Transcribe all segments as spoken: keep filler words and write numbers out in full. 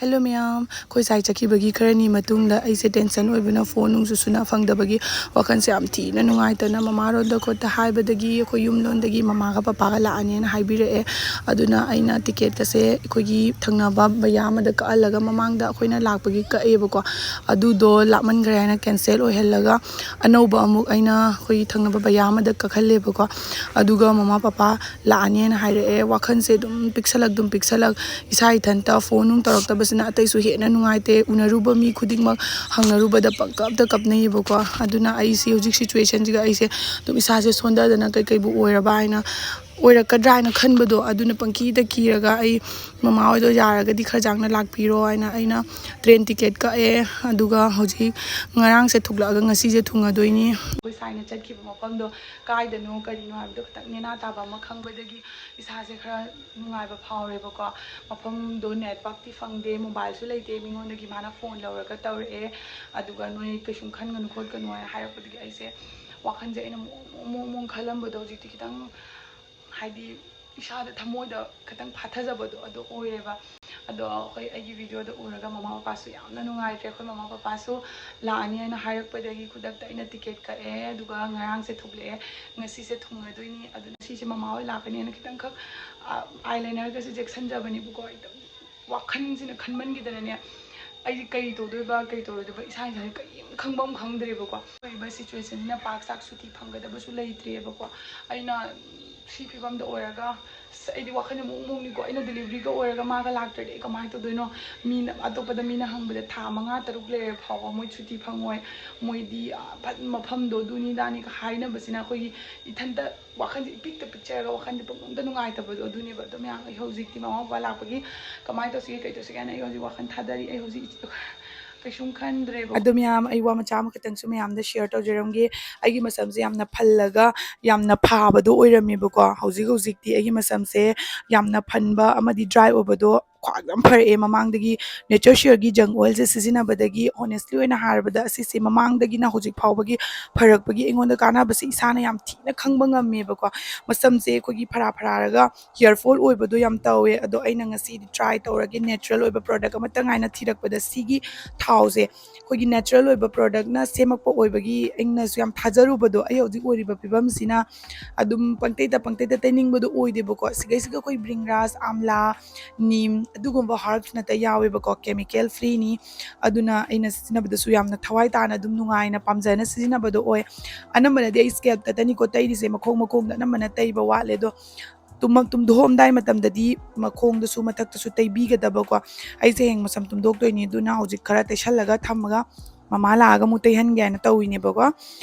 Hello ꯃꯌꯥꯝ, ꯑꯩꯈꯣꯏ ꯁꯥꯏ ꯆꯠꯈꯤꯕꯒꯤ ꯈꯔꯅꯤ ꯃꯇꯨꯡꯗ ꯑꯩꯁꯦ ꯇꯦꯟꯁꯟ ꯑꯣꯏꯕꯅ ꯐꯣꯟ ꯅꯨꯡꯁꯨ ꯁꯨꯅ ꯐꯪꯗꯕꯒꯤ ꯋꯥꯈꯜꯁꯦ ꯌꯥꯝ ꯊꯤꯅ ꯅꯨꯡꯉꯥꯏꯇꯅ ꯃꯃꯥꯔꯣꯝꯗ ꯈꯣꯠꯇ ꯍꯥꯏꯕꯗꯒꯤ ꯑꯩꯈꯣꯏ ꯌꯨꯝꯂꯣꯝꯗꯒꯤ ꯃꯃꯥꯒ ꯄꯄꯥꯒ ꯂꯥꯛꯑꯅꯤꯅ ꯍꯥꯏꯕꯤꯔꯛꯑꯦ꯫ ꯑꯗꯨꯅ ꯑꯩꯅ ꯇꯤꯀꯦꯠꯀꯁꯦ ꯑꯩꯈꯣꯏꯒꯤ ꯊꯪꯅꯕ ꯕꯌꯥ ꯑꯃꯗ ꯀꯛꯍꯜꯂꯒ ꯃꯃꯥꯡꯗ ꯑꯩꯈꯣꯏꯅ ꯂꯥꯛꯄꯒꯤ ꯀꯛꯑꯦꯕꯀꯣ꯫ ꯑꯗꯨꯗꯣ ꯂꯥꯞꯃꯟꯈ꯭ꯔꯦ ꯍꯥꯏꯅ ꯀꯦꯟꯁꯦꯜ ꯑꯣꯏꯍꯜꯂꯒ ꯑꯅꯧꯕ ꯑꯃꯨꯛ ꯑꯩꯅ ꯑꯩꯈꯣꯏꯒꯤ ꯊꯪꯅꯕ ꯕꯌꯥ ꯑꯃꯗ ꯀꯛꯍꯜꯂꯦꯕꯀꯣ꯫ ꯑꯗꯨꯒ ꯃꯃꯥ ꯄꯄꯥ ꯂꯥꯛꯑꯅꯤꯅ ꯍꯥꯏꯔꯛꯑꯦ꯫ ꯋꯥꯈꯜꯁꯦ ꯑꯗꯨꯝ ꯄꯤꯛꯁꯜꯂꯛ ꯑꯗꯨꯝ ꯄꯤꯛꯁꯜꯂꯛ ꯏꯁꯥ ꯏꯊꯟꯇ ꯐꯣꯟ ꯅꯨꯡ ꯇꯧꯔꯛꯇꯕꯁꯤꯅ ꯑꯇꯩꯁꯨ ꯍꯦꯟꯅ ꯅꯨꯡꯉꯥꯏꯇꯦ꯫ ꯎꯅꯔꯨꯕ ꯃꯤ ꯈꯨꯗꯤꯡꯃꯛ ꯍꯪꯅꯔꯨꯕꯗ ꯄꯪꯀꯞꯇ ꯀꯞꯅꯩꯌꯦꯕꯀꯣ꯫ ꯑꯗꯨꯅ ꯑꯩꯁꯤ ꯍꯧꯖꯤꯛ ꯁꯤꯆꯨꯋꯦꯁꯟꯁꯤꯒ ꯑꯩꯁꯦ ꯑꯗꯨꯝ ꯏꯁꯥꯁꯦ ꯁꯣꯟꯊꯗꯅ ꯀꯩꯀꯩꯕꯨ ꯑꯣꯏꯔꯕ ꯍꯥꯏꯅ ꯑꯣꯏꯔꯛꯀꯗ꯭ꯔꯥ ꯍꯥꯏꯅ ꯈꯟꯕꯗꯣ ꯑꯗꯨꯅ ꯄꯪꯀꯤꯗ ꯀꯤꯔꯒ ꯑꯩ ꯃꯃꯥ ꯍꯣꯏꯗꯣ ꯌꯥꯔꯒꯗꯤ ꯈꯔ ꯁꯥꯡꯅ ꯂꯥꯛꯄꯤꯔꯣ ꯍꯥꯏꯅ ꯑꯩꯅ ꯇ꯭ꯔꯦꯟ ꯇꯤꯀꯦꯠ ꯀꯛꯑꯦ꯫ ꯑꯗꯨꯒ ꯍꯧꯖꯤꯛ ꯉꯔꯥꯡꯁꯦ ꯊꯣꯛꯂꯛꯑꯒ ꯉꯁꯤꯁꯦ ꯊꯨꯡꯉꯗꯣꯏꯅꯤ꯫ ꯑꯩꯈꯣꯏ ꯁꯥꯏꯅ ꯆꯠꯈꯤꯕ ꯃꯐꯝꯗꯣ ꯀꯥꯏꯗꯅꯣ ꯀꯔꯤꯅꯣ ꯍꯥꯏꯕꯗꯣ ꯈꯤꯇꯪ ꯅꯦꯅꯥ ꯇꯥꯕ ꯑꯃ ꯈꯪꯕꯗꯒꯤ ꯏꯁꯥꯁꯦ ꯈꯔ ꯅꯨꯡꯉꯥꯏꯕ ꯐꯥꯎꯔꯦꯕꯀꯣ꯫ ꯃꯐꯝꯗꯣ ꯅꯦꯠꯋꯥꯛꯇꯤ ꯐꯪꯗꯦ, ꯃꯣꯕꯥꯏꯜꯁꯨ ꯂꯩꯇꯦ꯫ ꯃꯤꯉꯣꯟꯗꯒꯤ ꯃꯥꯅ ꯐꯣꯟ ꯂꯧꯔꯒ ꯇꯧꯔꯛꯑꯦ꯫ ꯑꯗꯨꯒ ꯅꯣꯏ ꯀꯩꯁꯨꯝ ꯈꯟꯒꯅꯨ ꯈꯣꯠꯀꯅꯨ ꯍꯥꯏꯅ ꯍꯥꯏꯔꯛꯄꯗꯒꯤ ꯑꯩꯁꯦ ꯋꯥꯈꯜꯁꯦ ꯑꯩꯅ ꯃꯑꯣꯡ ꯃꯑꯣꯡ ꯃꯑꯣꯡ ꯈꯜꯂꯝꯕꯗꯣ ꯍꯧꯖꯤꯛꯇꯤ ꯈꯤꯇꯪ ꯍꯥꯏꯗꯤ ꯏꯁꯥꯗ ꯊꯃꯣꯏꯗ ꯈꯤꯇꯪ ꯐꯥꯊꯖꯕꯗꯣ ꯑꯗꯨ ꯑꯣꯏꯔꯦꯕ꯫ ꯑꯗꯣ ꯑꯩꯈꯣꯏ ꯑꯩꯒꯤ ꯚꯤꯗꯤꯑꯣꯗ ꯎꯔꯒ ꯃꯃꯥ ꯄꯄꯥꯁꯨ ꯌꯥꯝꯅ ꯅꯨꯡꯉꯥꯏꯇ꯭ꯔꯦ꯫ ꯑꯩꯈꯣꯏ ꯃꯃꯥ ꯄꯄꯥꯁꯨ ꯂꯥꯛꯑꯅꯤ ꯍꯥꯏꯅ ꯍꯥꯏꯔꯛꯄꯗꯒꯤ ꯈꯨꯗꯛꯇ ꯑꯩꯅ ꯇꯤꯀꯦꯠ ꯀꯛꯑꯦ꯫ ꯑꯗꯨꯒ ꯉꯔꯥꯡꯁꯦ ꯊꯣꯛꯂꯛꯑꯦ, ꯉꯁꯤꯁꯦ ꯊꯨꯡꯉꯗꯣꯏꯅꯤ꯫ ꯑꯗꯨꯅ ꯁꯤꯁꯦ ꯃꯃꯥ ꯍꯣꯏ ꯂꯥꯛꯀꯅꯤꯅ ꯈꯤꯇꯪꯈꯛ ꯑꯥꯏ ꯂꯥꯏꯅꯔꯒꯁꯦ ꯌꯦꯛꯁꯟꯖꯕꯅꯦꯕꯀꯣ꯫ ꯑꯩ ꯋꯥꯈꯜꯁꯤꯅ ꯈꯟꯃꯟꯈꯤꯗꯅꯅꯦ, ꯑꯩꯗꯤ ꯀꯔꯤ ꯇꯧꯗꯣꯏꯕ ꯀꯔꯤ ꯇꯧꯔꯣꯏꯗꯣꯏꯕ ꯏꯁꯥ ꯏꯁꯥꯁꯦ ꯀꯔꯤꯝ ꯈꯪꯐꯝ ꯈꯪꯗ꯭ꯔꯦꯕꯀꯣ꯫ ꯂꯩꯔꯤꯕ ꯁꯤꯆꯨꯋꯦꯁꯟꯁꯤꯅ ꯄꯥꯛ ꯆꯥꯛ ꯁꯨꯇꯤ ꯐꯪꯒꯗꯕꯁꯨ ꯂꯩꯇ꯭ꯔꯦꯕꯀꯣ꯫ ꯑꯩꯅ ꯁꯤ ꯐꯤꯕꯝꯗ ꯑꯣꯏꯔꯒ ꯑꯁ, ꯑꯩꯗꯤ ꯋꯥꯈꯜꯁꯦ ꯃꯑꯣꯡ ꯃꯑꯣꯡꯅꯤꯀꯣ꯫ ꯑꯩꯅ ꯗꯤꯂꯤꯚꯔꯤꯒ ꯑꯣꯏꯔꯒ ꯃꯥꯒ ꯂꯥꯛꯇ꯭ꯔꯗꯤ ꯑꯩ ꯀꯃꯥꯏꯅ ꯇꯧꯗꯣꯏꯅꯣ? ꯃꯤꯅ, ꯑꯇꯣꯞꯄꯗ ꯃꯤꯅ ꯍꯪꯕꯗ ꯊꯥ ꯃꯉꯥ ꯇꯔꯨꯛ ꯂꯩꯔ ꯐꯥꯎꯕ ꯃꯣꯏ ꯁꯨꯇꯤ ꯐꯪꯉꯣꯏ꯫ ꯃꯣꯏꯗꯤ, ꯑꯥ, ꯐꯠ-, ꯃꯐꯝꯗꯣ ꯑꯗꯨꯅꯤ ꯑꯗꯥꯅꯤꯒ ꯍꯥꯏꯅꯕꯁꯤꯅ ꯑꯩꯈꯣꯏꯒꯤ ꯏꯊꯟꯇ ꯋꯥꯈꯜꯁꯦ ꯏꯄꯤꯛꯇ ꯄꯤꯛꯆꯔꯒ ꯋꯥꯈꯜꯁꯦ ꯄꯨꯡꯅꯨꯡꯗ ꯅꯨꯡꯉꯥꯏꯇꯕꯗꯣ ꯑꯗꯨꯅꯦꯕ꯫ ꯑꯗꯣ ꯃꯌꯥꯝ, ꯑꯩ ꯍꯧꯖꯤꯛꯇꯤ ꯃꯃꯥ ꯕꯕꯥ ꯂꯥꯛꯄꯒꯤ ꯀꯃꯥꯏꯅ ꯇꯧꯁꯤꯒꯦ, ꯀꯩ ꯇꯧꯁꯤꯒꯦ ꯍꯥꯏꯅ ꯑꯩ ꯍꯧꯖꯤꯛ ꯋꯥꯈꯜ ꯊꯥꯗꯔꯤ꯫ ꯑꯩ ꯍꯧꯖꯤꯛ ꯀꯩꯁꯨꯝ ꯈꯟꯗ꯭ꯔꯦꯕ꯫ ꯑꯗꯣ ꯃꯌꯥꯝ, ꯑꯩ ꯋꯥ ꯃꯆꯥ ꯑꯃꯈꯛꯇꯪꯁꯨ ꯃꯌꯥꯝꯗ ꯁꯤꯌꯔ ꯇꯧꯖꯔꯝꯒꯦ꯫ ꯑꯩꯒꯤ ꯃꯁꯝꯁꯦ ꯌꯥꯝꯅ ꯐꯜꯂꯒ ꯌꯥꯝꯅ ꯐꯥꯕꯗꯣ ꯑꯣꯏꯔꯝꯃꯦꯕꯀꯣ꯫ ꯍꯧꯖꯤꯛ ꯍꯧꯖꯤꯛꯇꯤ ꯑꯩꯒꯤ ꯃꯁꯝꯁꯦ ꯌꯥꯝꯅ ꯐꯟꯕ ꯑꯃꯗꯤ ꯗ꯭ꯔꯥꯏ ꯑꯣꯏꯕꯗꯣ ꯈ꯭ꯋꯥꯏ ꯌꯥꯝ ꯐꯔꯛꯑꯦ꯫ ꯃꯃꯥꯡꯗꯒꯤ ꯅꯦꯆꯔ ꯁꯤꯌꯔꯒꯤ ꯖꯪ ꯑꯣꯏꯜꯁꯦ ꯁꯤꯖꯤꯟꯅꯕꯗꯒꯤ, ꯍꯣꯅꯦꯁꯂꯤ ꯑꯣꯏꯅ ꯍꯥꯏꯔꯕꯗ, ꯑꯁꯤꯁꯦ ꯃꯃꯥꯡꯗꯒꯤꯅ ꯍꯧꯖꯤꯛ ꯐꯥꯎꯕꯒꯤ ꯐꯔꯛꯄꯒꯤ ꯑꯩꯉꯣꯟꯗ ꯀꯥꯟꯅꯕꯁꯦ ꯏꯁꯥꯅ ꯌꯥꯝ ꯊꯤꯅ ꯈꯪꯕ ꯉꯝꯃꯦꯕꯀꯣ꯫ ꯃꯁꯝꯁꯦ ꯑꯩꯈꯣꯏꯒꯤ ꯐꯔꯥ ꯐꯔꯥꯔꯒ ꯍꯤꯌꯔ ꯐꯣꯜ ꯑꯣꯏꯕꯗꯣ ꯌꯥꯝ ꯇꯧꯋꯦ꯫ ꯑꯗꯣ ꯑꯩꯅ ꯉꯁꯤꯗꯤ ꯇ꯭ꯔꯥꯏ ꯇꯧꯔꯒꯦ, ꯅꯦꯆꯔꯦꯜ ꯑꯣꯏꯕ ꯄ꯭ꯔꯣꯗꯛ ꯑꯃꯇ ꯉꯥꯏꯅ ꯊꯤꯔꯛꯄꯗ ꯁꯤꯒꯤ ꯊꯥꯎꯁꯦ, ꯑꯩꯈꯣꯏꯒꯤ ꯅꯦꯆꯔꯦꯜ ꯑꯣꯏꯕ ꯄ꯭ꯔꯣꯗꯛꯅ ꯁꯦꯝꯃꯛꯄ ꯑꯣꯏꯕꯒꯤ ꯑꯩꯅꯁꯨ ꯌꯥꯝ ꯊꯥꯖꯔꯨꯕꯗꯣ, ꯑꯩ ꯍꯧꯖꯤꯛ ꯑꯣꯏꯔꯤꯕ ꯐꯤꯕꯝꯁꯤꯅ ꯑꯗꯨꯝ ꯄꯪꯇꯩꯗ ꯄꯪꯇꯩꯗ ꯇꯩꯅꯤꯡꯕꯗꯣ ꯑꯣꯏꯗꯦꯕꯀꯣ꯫ ꯁꯤꯒꯩꯁꯤꯒ ꯑꯩꯈꯣꯏ ꯕ꯭ꯔꯤꯡꯒ꯭ꯔꯥꯁ, ꯑꯝꯂꯥ, ꯅꯤꯝ, ꯑꯗꯨꯒꯨꯝꯕ ꯍꯔꯕꯁ ꯅꯠꯇ ꯌꯥꯎꯋꯦꯕꯀꯣ, ꯀꯦꯃꯤꯀꯦꯜ ꯐ꯭ꯔꯤꯅꯤ꯫ ꯑꯗꯨꯅ ꯑꯩꯅ ꯁꯤꯖꯤꯟꯅꯕꯗꯁꯨ ꯌꯥꯝꯅ ꯊꯋꯥꯏ ꯇꯥꯅ ꯑꯗꯨꯝ ꯅꯨꯡꯉꯥꯏꯅ ꯄꯥꯝꯖꯅ ꯁꯤꯖꯤꯟꯅꯕꯗꯣ ꯑꯣꯏ꯫ ꯑꯅꯝꯕꯅꯗꯤ ꯑꯩ ꯁ꯭ꯀꯦꯜꯞꯇꯇꯅꯤꯀꯣ ꯇꯩꯔꯤꯁꯦ, ꯃꯈꯣꯡ ꯃꯈꯣꯡꯗ ꯑꯅꯝꯕꯅ ꯇꯩꯕ ꯋꯥꯠꯂꯦ꯫ ꯑꯗꯣ ꯇꯨꯝꯃ-, ꯇꯨꯝꯊꯣꯛꯑꯝꯗꯥꯏ ꯃꯇꯝꯗꯗꯤ ꯃꯈꯣꯡꯗꯁꯨ ꯃꯊꯛꯇꯁꯨ ꯇꯩꯕꯤꯒꯗꯕꯀꯣ꯫ ꯑꯩꯁꯦ ꯍꯌꯦꯡ ꯃꯁꯝ ꯇꯨꯝꯊꯣꯛꯇꯣꯏꯅꯤ, ꯑꯗꯨꯅ ꯍꯧꯖꯤꯛ ꯈꯔ ꯇꯩꯁꯜꯂꯒ ꯊꯝꯃꯒ ꯃꯃꯥ ꯂꯥꯛꯑꯒ ꯑꯃꯨꯛ ꯇꯩꯍꯟꯒꯦ ꯍꯥꯏꯅ ꯇꯧꯔꯤꯅꯦꯕꯀꯣ꯫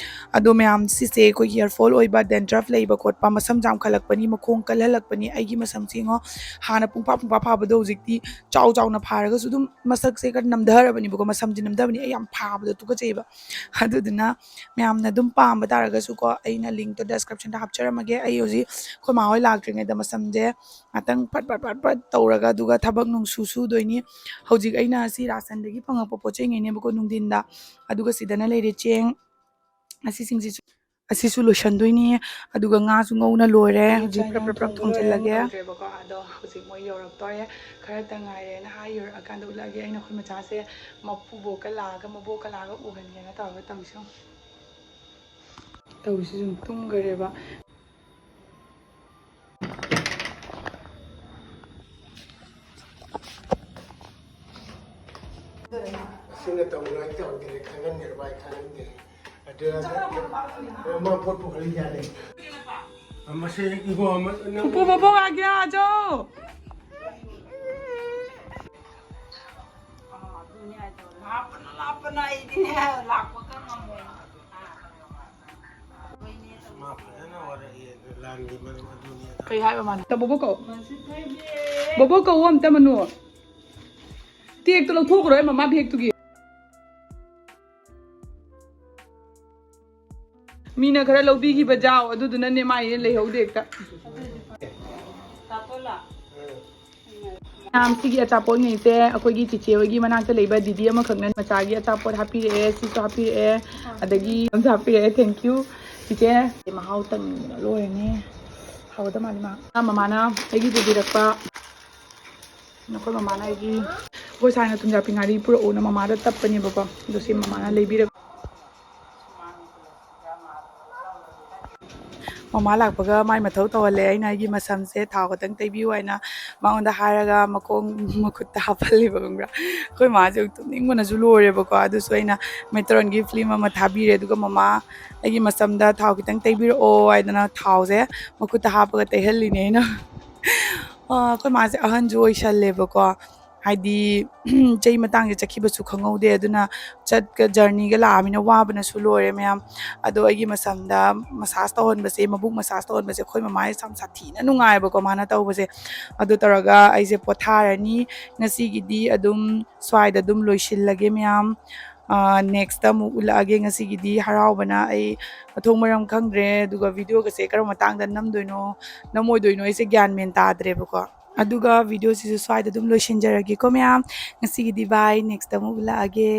ꯑꯗꯣ ꯃꯌꯥꯝ, ꯁꯤꯁꯦ ꯑꯩꯈꯣꯏ ꯍꯤꯌꯔ ꯐꯣꯜ ꯑꯣꯏꯕ, ꯗꯦꯟꯗ꯭ꯔꯐ ꯂꯩꯕ ꯈꯣꯠꯄ, ꯃꯁꯝ ꯆꯥꯝꯈꯠꯂꯛꯄꯅꯤ, ꯃꯈꯣꯡ ꯀꯜꯍꯜꯂꯛꯄꯅꯤ꯫ ꯑꯩꯒꯤ ꯃꯁꯝꯁꯦ ꯌꯦꯡꯉꯣ, ꯍꯥꯟꯅ ꯄꯨꯡꯐꯥ ꯄꯨꯡꯐꯥ ꯐꯥꯕꯗꯣ ꯍꯧꯖꯤꯛꯇꯤ ꯆꯥꯎ ꯆꯥꯎꯅ ꯐꯥꯔꯒꯁꯨ ꯑꯗꯨꯝ ꯃꯁꯛꯁꯦ ꯈꯔ ꯅꯝꯊꯔꯕꯅꯤꯕꯀꯣ꯫ ꯃꯁꯝꯁꯦ ꯅꯝꯊꯕꯅꯤ, ꯑꯩ ꯌꯥꯝ ꯐꯥꯕꯗꯣ ꯇꯨꯀꯠꯆꯩꯕ꯫ ꯑꯗꯨꯗꯨꯅ ꯃꯌꯥꯝꯅ ꯑꯗꯨꯝ ꯄꯥꯝꯕ ꯇꯥꯔꯒꯁꯨꯀꯣ, ꯑꯩꯅ ꯂꯤꯡꯛꯇꯣ ꯗꯦꯁꯀ꯭ꯔꯤꯞꯁꯟꯗ ꯍꯥꯞꯆꯔꯝꯃꯒꯦ꯫ ꯑꯩ ꯍꯧꯖꯤꯛ ꯑꯩꯈꯣꯏ ꯃꯥ ꯍꯣꯏ ꯂꯥꯛꯇ꯭ꯔꯤꯉꯩꯗ ꯃꯁꯝꯁꯦ ꯉꯥꯛꯇꯪ ꯐꯠ ꯐꯠ ꯐꯠ ꯐꯠ ꯇꯧꯔꯒ, ꯑꯗꯨꯒ ꯊꯕꯛ ꯅꯨꯡꯁꯨ ꯁꯨꯗꯣꯏꯅꯤ꯫ ꯍꯧꯖꯤꯛ ꯑꯩꯅ ꯑꯁꯤ ꯔꯥꯁꯟꯗꯒꯤ ꯐꯪꯉꯛꯄ ꯄꯣꯠ ꯆꯩꯉꯩꯅꯦꯕꯀꯣ, ꯅꯨꯡꯊꯤꯟꯗ꯫ ꯑꯗꯨꯒ ꯁꯤꯗꯅ ꯂꯩꯔꯦ ꯆꯦꯡ, ꯑꯁꯤꯁꯤꯡꯁꯤꯁꯨ, ꯑꯁꯤꯁꯨ ꯂꯣꯏꯁꯟꯗꯣꯏꯅꯤ꯫ ꯑꯗꯨꯒ ꯉꯥꯁꯨ ꯉꯧꯅ ꯂꯣꯏꯔꯦ꯫ ꯍꯧꯖꯤꯛ ꯄ꯭ꯔꯞ ꯄ꯭ꯔꯞ ꯄ꯭ꯔꯞ ꯊꯣꯡꯖꯤꯜꯂꯒꯦ꯫ ꯇꯧꯗ꯭ꯔꯦꯕꯀꯣ, ꯑꯗꯣ ꯍꯧꯖꯤꯛ ꯃꯣꯏ ꯌꯧꯔꯛꯇꯣꯔꯦ꯫ ꯈꯔꯇ ꯉꯥꯏꯔꯦ꯫ ꯅꯍꯥ ꯌꯧꯔꯛꯑꯀꯥꯟꯗ ꯎꯠꯂꯛꯑꯒꯦ꯫ ꯑꯩꯅ ꯑꯩꯈꯣꯏ ꯃꯆꯥꯁꯦ ꯃꯄꯨꯕꯣꯛꯀ ꯂꯥꯛꯑꯒ, ꯃꯕꯣꯛꯀ ꯂꯥꯛꯑꯒ ꯎꯍꯟꯒꯦꯅ ꯇꯧꯔꯒ ꯇꯧꯔꯤꯁꯤ ꯌꯦꯡꯉꯨ꯫ ꯇꯧꯔꯤꯁꯤ ꯁꯨꯝ ꯇꯨꯝꯈꯔꯦꯕ꯫ ꯑꯁꯤꯅ ꯇꯧꯔꯣꯏ ꯇꯧꯗ꯭ꯔꯦ ꯈꯪꯍꯟꯗ꯭ꯔꯦ ꯚꯥꯏ, ꯈꯪꯍꯟꯗ꯭ꯔꯦ꯫ ꯑꯗꯨꯅ ꯃꯥ ꯄꯣꯠ ꯄꯨꯈꯠꯂꯤ ꯌꯥꯔꯦ꯫ ꯃꯁꯤ ꯏꯕꯣ ꯑꯃ ꯅꯪ ꯄꯨꯄꯨ ꯃꯕꯣꯛ ꯂꯥꯛꯀꯦ ꯍꯥꯏꯖꯧ꯫ ꯂꯥꯞꯄꯅ ꯂꯥꯞꯄꯅ ꯑꯩꯗꯤꯅꯦ ꯂꯥꯛꯄꯒ ꯉꯝꯃꯣꯏ꯫ ꯃꯥ ꯐꯖꯅ ꯋꯥꯔꯛꯑꯦ, ꯂꯥꯟꯒꯤ ꯃꯔꯝ ꯑꯗꯨꯅꯤ ꯑꯗꯥ꯫ ꯀꯩ ꯍꯥꯏꯕ ꯃꯥꯅ? ꯕꯣꯕꯣꯛ ꯀꯧ꯫ ꯕꯣꯕꯣꯛ ꯀꯧ ꯑꯝꯇ ꯃꯅꯨ꯫ ꯇꯦꯛꯇꯣ ꯂꯧꯊꯣꯛꯈ꯭ꯔꯣ ꯑꯩ ꯃꯃꯥ ꯕꯦꯛꯇꯨꯒꯤ꯫ ꯃꯤꯅ ꯈꯔ ꯂꯧꯕꯤꯈꯤꯕ ꯖꯥꯎ, ꯑꯗꯨꯗꯨꯅꯅꯦ ꯃꯥꯏꯅꯦ ꯂꯩꯍꯧꯗꯦ ꯍꯦꯛꯇ꯫ ꯃꯌꯥꯝ, ꯁꯤꯒꯤ ꯑꯆꯥꯄꯣꯠꯉꯩꯁꯦ ꯑꯩꯈꯣꯏꯒꯤ ꯆꯤꯆꯦ ꯍꯣꯏꯒꯤ ꯃꯅꯥꯛꯇ ꯂꯩꯕ ꯗꯤꯗꯤ ꯑꯃꯈꯛꯅ ꯃꯆꯥꯒꯤ ꯑꯆꯥꯄꯣꯠ ꯍꯥꯄꯤꯔꯛꯑꯦ, ꯁꯤꯁꯨ ꯍꯥꯄꯤꯔꯛꯑꯦ, ꯑꯗꯒꯤ ꯌꯥꯝꯁꯨ ꯍꯥꯄꯤꯔꯛꯑꯦ꯫ Thank you ꯆꯤꯆꯦ꯫ ꯃꯍꯥꯎ ꯇꯪꯅꯤꯡꯕꯅ ꯂꯣꯏꯔꯅꯤ꯫ ꯍꯥꯎꯒꯗꯕ ꯃꯥꯜꯂꯤ ꯃꯥ꯫ ꯃꯃꯥꯅ ꯑꯩꯒꯤ ꯄꯨꯕꯤꯔꯛꯄ, ꯅꯈꯣꯏ ꯃꯃꯥꯅ ꯑꯩꯒꯤ, ꯑꯩꯈꯣꯏ ꯁꯥꯏꯅ ꯊꯨꯝꯖꯥꯛꯄꯤ ꯉꯥꯔꯤ ꯄꯨꯔꯛꯎꯅ ꯃꯃꯥꯗ ꯇꯞꯄꯅꯦꯕꯀꯣ, ꯑꯗꯣ ꯁꯤ ꯃꯃꯥꯅ ꯂꯩꯕꯤꯔꯛꯄ꯫ ꯃꯃꯥ ꯂꯥꯛꯄꯒ ꯃꯥꯏ ꯃꯊꯧ ꯇꯧꯍꯜꯂꯦ꯫ ꯑꯩꯅ ꯑꯩꯒꯤ ꯃꯁꯝꯁꯦ ꯊꯥꯎ ꯈꯛꯇꯪ ꯇꯩꯕꯤꯌꯨ ꯍꯥꯏꯅ ꯃꯉꯣꯟꯗ ꯍꯥꯏꯔꯒ ꯃꯈꯣꯡ ꯃꯈꯨꯠꯇ ꯍꯥꯞꯍꯜꯂꯦꯕ, ꯈꯪꯕ꯭ꯔꯥ? ꯑꯩꯈꯣꯏ ꯃꯥꯁꯦ ꯇꯨꯝꯅꯤꯡꯕꯅꯁꯨ ꯂꯣꯏꯔꯦꯕꯀꯣ꯫ ꯑꯗꯨꯁꯨ ꯑꯩꯅ ꯃꯦꯇ꯭ꯔꯣꯟꯒꯤ ꯐꯤꯂꯝ ꯑꯃ ꯊꯥꯕꯤꯔꯦ, ꯑꯗꯨꯒ ꯃꯃꯥ ꯑꯩꯒꯤ ꯃꯁꯝꯗ ꯊꯥꯎ ꯈꯤꯇꯪ ꯇꯩꯕꯤꯔꯛꯑꯣ ꯍꯥꯏꯗꯅ ꯊꯥꯎꯁꯦ ꯃꯈꯨꯠꯇ ꯍꯥꯞꯄꯒ ꯇꯩꯍꯜꯂꯤꯅꯦ ꯑꯩꯅ꯫ ꯑ, ꯑꯩꯈꯣꯏ ꯃꯥꯁꯦ ꯑꯍꯟꯁꯨ ꯑꯣꯏꯁꯜꯂꯦꯕꯀꯣ, ꯍꯥꯏꯗꯤ ꯆꯍꯤ ꯃꯇꯥꯡꯁꯦ ꯆꯠꯈꯤꯕꯁꯨ ꯈꯪꯍꯧꯗꯦ꯫ ꯑꯗꯨꯅ ꯆꯠꯀ ꯖꯔꯅꯤꯒ ꯂꯥꯛꯑꯃꯤꯅ ꯋꯥꯕꯅꯁꯨ ꯂꯣꯏꯔꯦ ꯃꯌꯥꯝ꯫ ꯑꯗꯣ ꯑꯩꯒꯤ ꯃꯁꯝꯗ ꯃꯁꯥꯁ ꯇꯧꯍꯟꯕꯁꯦ, ꯃꯕꯨꯛ ꯃꯁꯥꯁ ꯇꯧꯍꯟꯕꯁꯦ ꯑꯩꯈꯣꯏ ꯃꯃꯥꯁꯦ ꯌꯥꯝ ꯁꯥꯊꯤꯅ ꯅꯨꯡꯉꯥꯏꯕꯀꯣ ꯃꯥꯅ ꯇꯧꯕꯁꯦ꯫ ꯑꯗꯨ ꯇꯧꯔꯒ ꯑꯩꯁꯦ ꯄꯣꯊꯥꯔꯅꯤ꯫ ꯉꯁꯤꯒꯤꯗꯤ ꯑꯗꯨꯝ ꯁ꯭ꯋꯥꯏꯗ ꯑꯗꯨꯝ ꯂꯣꯏꯁꯤꯜꯂꯒꯦ ꯃꯌꯥꯝ꯫ ꯅꯦꯛꯁꯇ ꯑꯃꯨꯛ ꯎꯠꯂꯛꯑꯒꯦ꯫ ꯉꯁꯤꯒꯤꯗꯤ ꯍꯔꯥꯎꯕꯅ ꯑꯩ ꯃꯊꯣꯡ ꯃꯔꯝ ꯈꯪꯗ꯭ꯔꯦ, ꯑꯗꯨꯒ ꯚꯤꯗꯤꯑꯣꯒꯁꯦ ꯀꯔꯝꯕ ꯃꯇꯥꯡꯗ ꯅꯝꯗꯣꯏꯅꯣ ꯅꯝꯃꯣꯏꯗꯣꯏꯅꯣ ꯑꯩꯁꯦ ꯒ꯭ꯌꯥꯟ ꯃꯦꯟ ꯇꯥꯗ꯭ꯔꯦꯕꯀꯣ꯫ ꯑꯗꯨꯒ ꯚꯤꯗꯤꯑꯣꯁꯤꯁꯨ ꯁ꯭ꯋꯥꯏꯗ ꯑꯗꯨꯝ ꯂꯣꯏꯁꯤꯟꯖꯔꯒꯦꯀꯣ ꯃꯌꯥꯝ꯫ ꯉꯁꯤꯒꯤꯗꯤ ꯕꯥꯏ, ꯅꯦꯛꯁꯇ ꯑꯃꯨꯛ ꯎꯠꯂꯛꯑꯒꯦ꯫